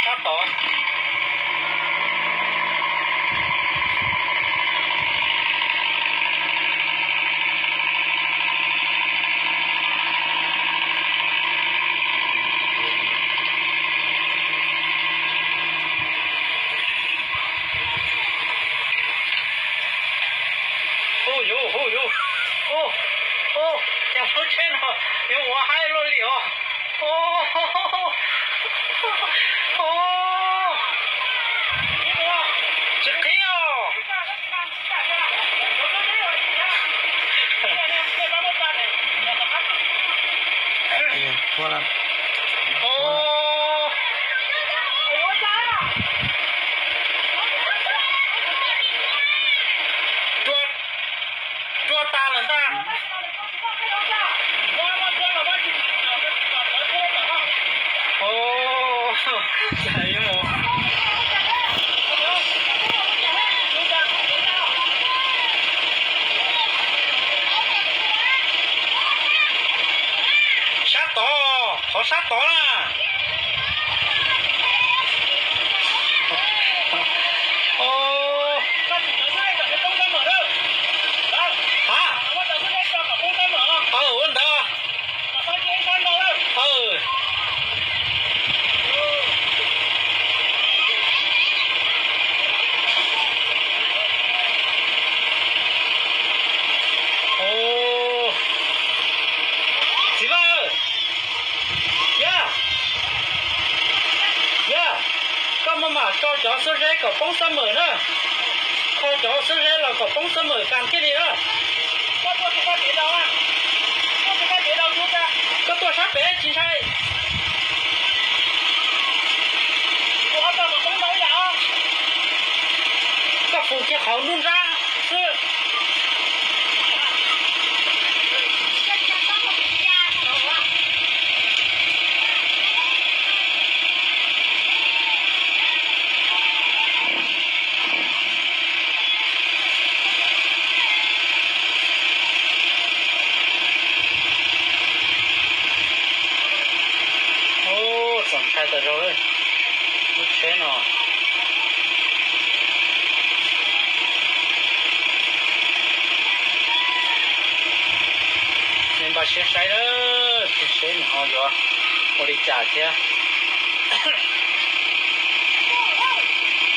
Sab tod. Hu yuv, hu yuv. Ub, ub, cas lub tsheb no yuav ua haib luaj li os. Ub, ub, tsis qhib os. Ub, rua, rua tas lawm ntag. Ub, cas yuav mus sab tod, qhov sab tod na. Ub, ha, ua ntawd. Ub, txiv Vaj, yog, yog, koj maj mam kho cov xub zeb kom poob xab mawm na. Kho cov xub zeb los kom poob xab mawm kas thiaj li na. Koj tuaj sab pem tsis ntshai. Koj fus kiag qhov nruab nrab xwb. Ub, txaus ntshai tas zog, lub tsheb no. Npaj siab saib lawm, tsis seb nws ho yuav ua li cas thiab.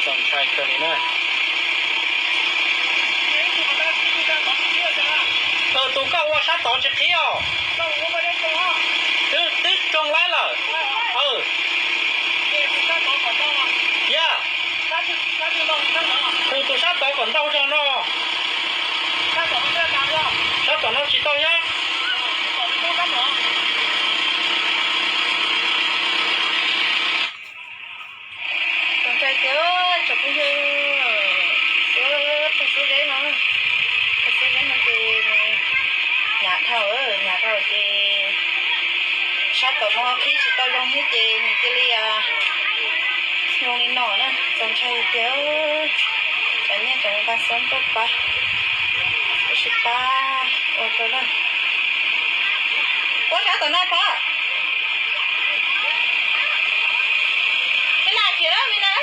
Txaus ntshai kawg li na. Tus koj ua sab tod tsis qhib os. Twb, twb tsoo laib lawm. Yog, hu tus sab tod kom ntau zog no. Sab tom no tsis tau thiab. Txaus ntshai tiag, tsoom phooj ywg, xub, tus xub zeb no, tus xub zeb no ces nws hnyav dhau, hnyav dhau ces sab tom no qhib tsis tau zoo thiab ces nws cia li zoo li no na. Txaus ntshai tiag, cov nyiaj cov nqaj xob tuaj pab, tab sis pab ua rau na. Ua sab tom no pab. Peb lam khiav me na.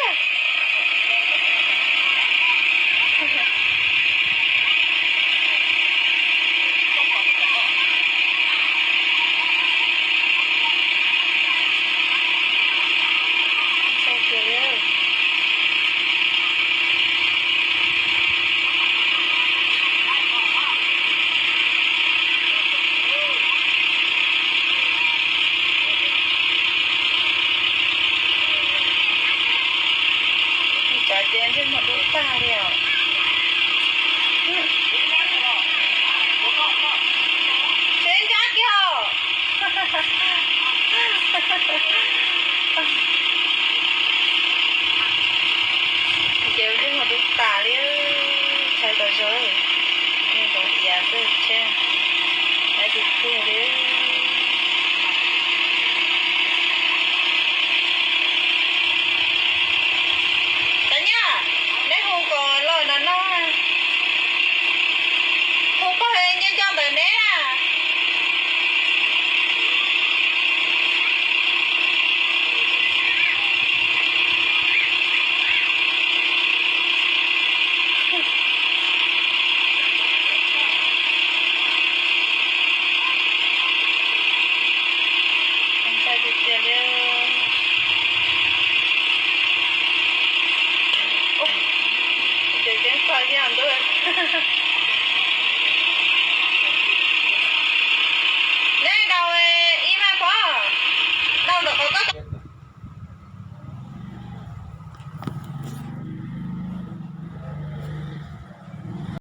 Tsav ces ntsej muag dub tag li os. Tsev nrab kiag os. Ces ntsej muag dub tas li, tshais tas zog, nyob zoo iav xwb tsheb, dab tsi tiag li. Cov nyiaj, neb hu kom los nram no, hu pog nco nco ntawm neb na. Neb daus ib vaj pov, daus ntawm qhov koj